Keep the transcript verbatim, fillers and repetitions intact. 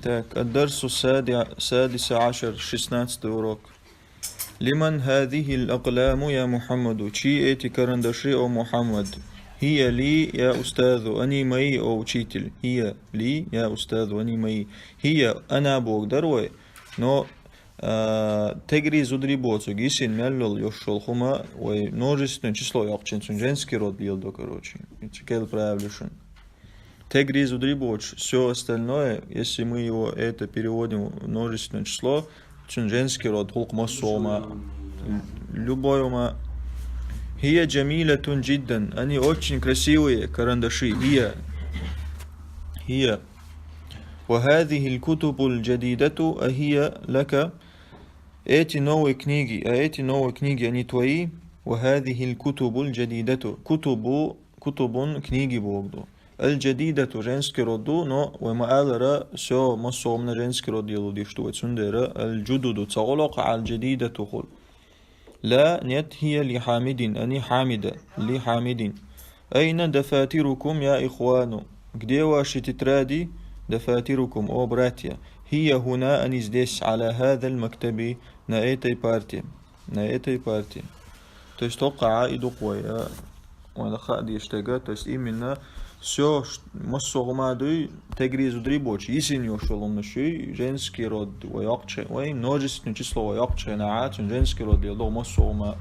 Так, الدرس السادس عشر, шестнадцатый урок. لمن هذه الأقلام يا محمد? Чьи эти карандаши, о Мухаммад? هي لي يا أستاذ, они мои, о учитель. هي لي يا أستاذ, они мои. هي, она богу дар вай, но а, тегрийза зударий боцург, йисина мел йола йош йола хӀума, вай множественное число йоккхача, цун женский род леладу, короче. Цу кел правилашна. Тегрийза зударий боцуш, всё остальное, если мы его это переводим в множественное число, цун женский род хул массо хӀума, любое хӀума. هي جميلة جدا, они очень красивые карандаши. هي, هي. وهذه الكتب الجديدة أهي لك؟ Эти новые книги, а эти новые книги, они твои? وهذه الكتب الجديدة. كتب, كتب, книги богу ду. الجديدة, женский род ду, но вай ма аллара, всё массо хӀуманна женский род леладеш ду вай, цундела الجدد, цу гӀулакха الجديدة хул. لا, нет, هي لحامد, они حامد, لحامد. أين دفاتركم يا إخوان? Где ваши тетради? دفاتركم, о братья. هي هنا, они здесь, على هذا المكتب, на этой парте. На этой парте. То есть, токкха а и дукха вай, а, вайна хаа дезаш дега, то есть, именно всё, ш-, массо хӀума дуй, тегрийза зударий боцуш, йисина йош йола хӀуманаш, женский род вай йоккхача, вай множественное число вай йоккхача хана, цун женский род леладу массо хӀума.